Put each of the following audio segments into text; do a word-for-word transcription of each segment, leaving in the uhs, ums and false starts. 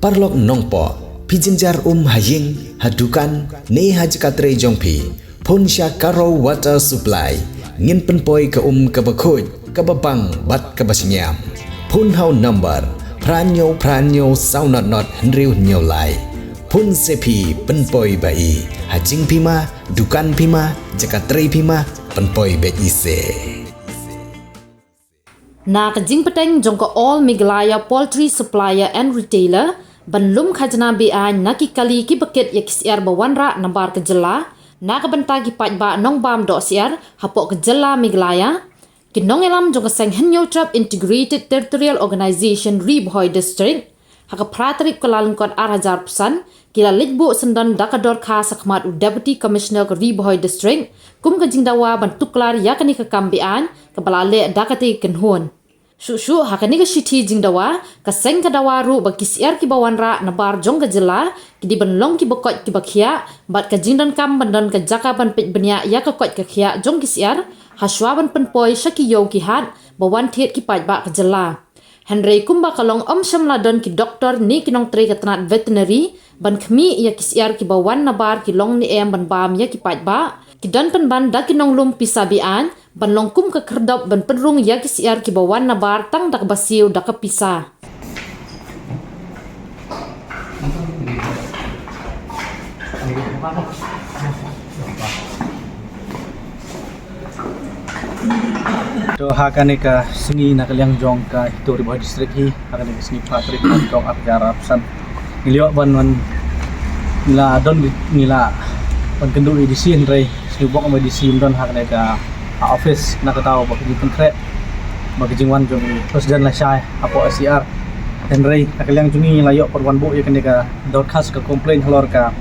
Paralok nongpoh, phi jynjar um ha ïing, ha dukan, ne ha jaka trei jong phi, phone sha Karo Water Supply. Ngin pynpoi ka um kaba khuid, kaba bang bad kaba shngiam. Phone ha u number phra hynñiew phra hynñiew saw not not hynriew hynñiew lai. Phone se phi, pynpoi ba i. Ha jingphi ma, dukan phi ma, jaka trei phi ma, pynpoi beit i se. Na ka jingpyrshang jong ka All Meghalaya Poultry Supplier and Retailer ban lum khajna beaiñ na ki kali kiba kit ïa ki syiar ba wanrah nabar ka jylla, na ka bynta ki paidbah nongbam doh syiar hapoh ka jylla Meghalaya, ki nongïalam jong ka seng Hynñiewtrep Integrated Territorial Organization Ri Bhoi District, ha ka phra tarik Kyllalyngkot ar hajar arphew san, ki la leit buh syndon da ka dorkhas ha khmat u Deputy Commissioner ka Ri Bhoi District, kum ka jingdawa ban tuklar ïa kane ka kam beaiñ kaba la leh da katei ka kynhun. Shuh shuh ha kane ka shithi jingdawa, ka seng ka dawa ruh ba ki syiar kiba wanrah nabar jong ka jylla ki dei ban long kiba koit kiba khiah, bad ka jingdonkam ban don ka jaka ban peit bniah ïa ka koit ka khiah jong ki syiar, ha shuwa ban pynpoi sha ki ïew ki hat ba wan thied ki paidbah ka jylla. Hynrei kumba ka long ym shym la don ki doktor ne ki nongtrei ka tnat veterinary ban khmih ïa ki syiar kiba wan nabar ki long ne em ban bam ïa ki paidbah, ki don pynban da ki nonglum pisa beaiñ ban long kum ka khyrdop ban pynrung ïa ki syiar kiba wan nabar tang da kaba siew da ka pisa. To ha kane ka sngi na ka liang jong ka HITO Ri Bhoi District hi, ha kane ka sngi phra tarik Naitung ar hajar arphew san, ngi la ïoh ban, ban, ngi la don, ngi la ban kynduh ïa i DC, hynrei sngewbok ba i DC ym don ha kane ka, ha office, na ka daw ba ka jingpynkhreh bad ka jingwan jong i President lashai hapoh SCR. Hynrei na ka liang jong ngi ngi la ïoh ban wan buh ïa kane ka dorkhas, ka complaint halor ka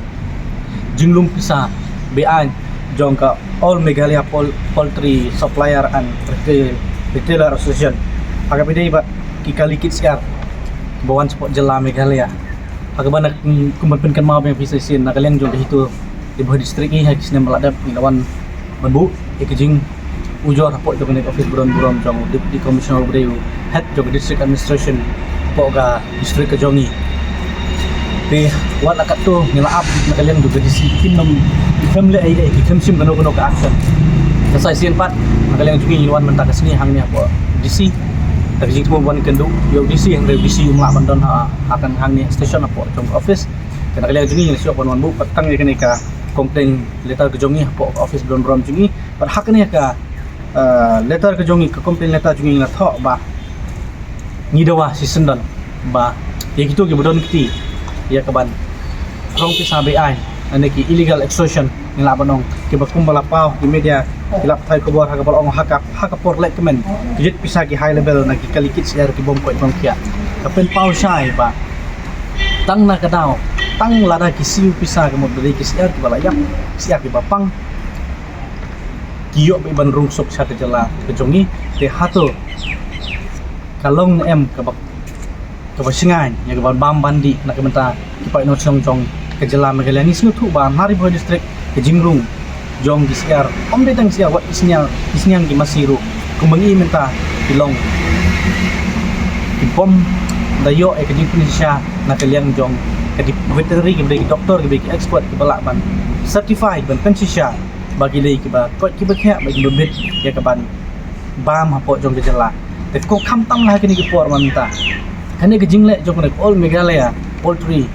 jinglum pisa beaiñ jong ka All Meghalaya Pol-, Poultry Supplier and Retail, Retailer Association, ha kaba ïadei bad ki kali kit syiar ba wan shapoh jylla Meghalaya. Ha kaba na, kum ban pynkynmaw biang ïa phi sa shisien, na ka liang jong ka HITO Ri Bhoi District hi, ha ki snem ba la dep ngi la wan ban buh ïa ka jingujor hapoh jong kane ka office ba don burom jong u Deputy Commissioner, uba dei u head jong ka District Administration hapoh ka district ka jong ngi. Te wat la katto ngi la ap na ka liang jong ka DC, kim nym, kim leh ei ei, kim shim kano kano ka action. Te sa shisien pat na ka liang jong ngi ngi wan mynta ka sngi hangne hapoh DC da ka jingthmu ban kynduh ïa u DC, hynrei u DC um lah ban don ha, ha kane hangne station hapoh jong ka office. Te na ka liang jong ngi ngi la shu wan, wan buh pat tang ïa kane ka complaint letter ka jong ngi hapoh ka office ba don burom jong ngi. Bad ha kane ka, eh, letter ka jong ngi, ka complaint letter jong ngi, ngi la thoh ba ngi dawa shisyndon ba ïa kito kiba don kti ïa kaban khrong pisa beaiñ, lane ki illegal extortion ngi lah ban ong, kiba kumba la paw ki media, ki la pathai khubor ha kaba la ong ha ka, ha ka por lehkmen ki jied pisa ki high level na ki kali kit syiar ki bym koit bym khiah. Ka pynpaw shai ba tang na ka daw, tang lada ki siew pisa, ka mut ba dei ki syiar kiba la ïap, ki syiar kiba pang, ki ïoh beit ban rung suk sha ka jylla ka jong ngi. Te hato ka long ne em kaba, kaba shngaiñ ïa kaban bam ban dih na ka bynta ki paid nongshong jong ka jylla Meghalaya? Ngi sngewthuh ba na Ri Bhoi District ka jingrung jong ki syiar, ym dei tang syiar, wat ki sniang, ki sniang ki masi ruh, kumba ngi mynta ki long ki bym da ïoh ïa ka jingpynshisha na ka liang jong ka dei veterinary, kiba dei ki doktor, kiba dei ki expert kiba lah ban certify, ban pynshisha ba ki dei kiba koit kiba khiah, ba kiba bit ïa kaban bam hapoh jong ka jylla. Te ko khamtam la ha kine ki por mynta, kane ka jingleh jong kane ka All Meghalaya Poultry,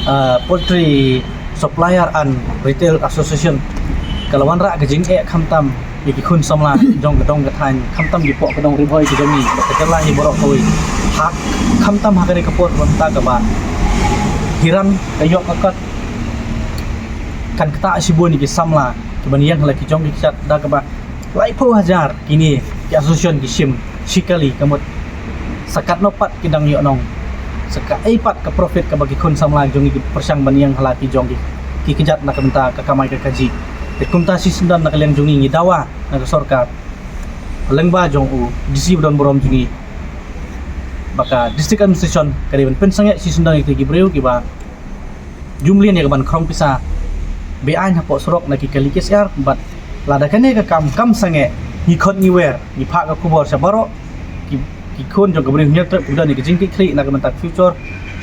ah, Poultry Supplier and Retail Association ka la wanrah ka jingeh khamtam ïa ki khun samla jong ka dong ka thaiñ, khamtam ki poh ka dong Ri Bhoi ka jong ngi, ka jylla hi baroh kawei. Ha, khamtam ha kane ka por mynta kaba hiran ka ïoh ka kot, kan ktah shibun ïa ki samla kiban ïeng ha la ki jong ki kjat, da kaba laiphew hajar kine ki association ki shim shi kali, ka mut sa katno pat ki dang ïoh nong, sa kaei pat ka profit kaba ki khun samla jong ngi ki pyrshang ban ïeng ha la ki jong ki, ki kjat na ka bynta ka kamai ka kajih. Te kumta shisyndon na ka liang jong ngi ngi dawa na ka sorkar, lyngba jong u DC ba don burom jong ngi, ba ka District Administration ka dei ban pynsangeh shisyndon ïa kita ki briew kiba jumlien ïa kaban khrong pisa beaiñ hapoh surok na ki kali ki syiar. Bad lada kane ka kam kam sangeh, ngi khot ngi wer, ngi phah ka khubor sha baroh ki, ki khun jong ka Bri Hynñiewtrep ki don ïa ka jingkitkhlieh na ka bynta ka future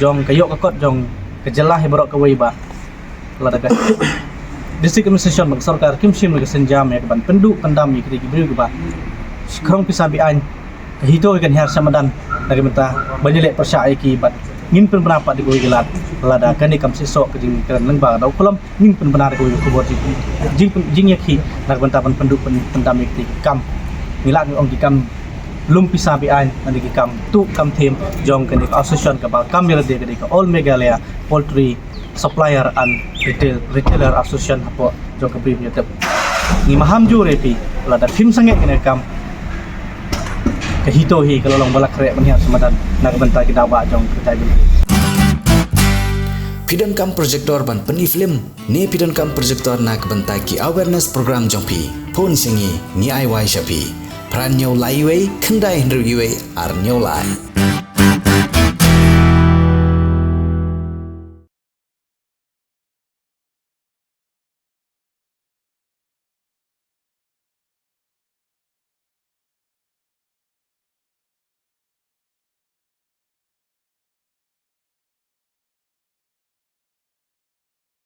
jong ka ïoh ka kot jong ka jylla hi baroh kawei ba lada ka District Administration bad ka sorkar kim shim ïa ka sienjam ïa ka ban pynduh pyndam ïa kita ki briew kiba shikhrong pisa be-aiñ, ka HITO hi kan hiar sha madan na ka bynta ban ïaleh pyrshah ïa ki bad ngin pynbna pat da kawei ka lad lada kane kam shisha ka jingkren lyngba da u Khulom. Ngin pynbna da kawei ka khubor jing jing jingïakhih na ka bynta ban pynduh pyn- pyndam ïa kita ki kam. Ngi lah ban ong ki kam lum pisa be-aiñ, lane ki kam tuh kam them jong kane ka association kaba kam ïa lade ka dei ka All Meghalaya Poultry Supplier and Retail Retailer Association hapoh jong ka Bri Hynñiewtrep. Ngi maham jur ïa phi, lada phim sangeh kane ka kam, ka HITO hi ka la long ba la khreh ban hiar sha madan na ka bynta ki daw bah jong ka Jaintia. Phi donkam projector ban pyni film ne phi donkam projector na ka bynta ki awareness program jong phi, phone sha ngi, ngi ai wai sha phi. Phra hynñiew lai wei, khyndai hynriew wei, ar hynñiew lai.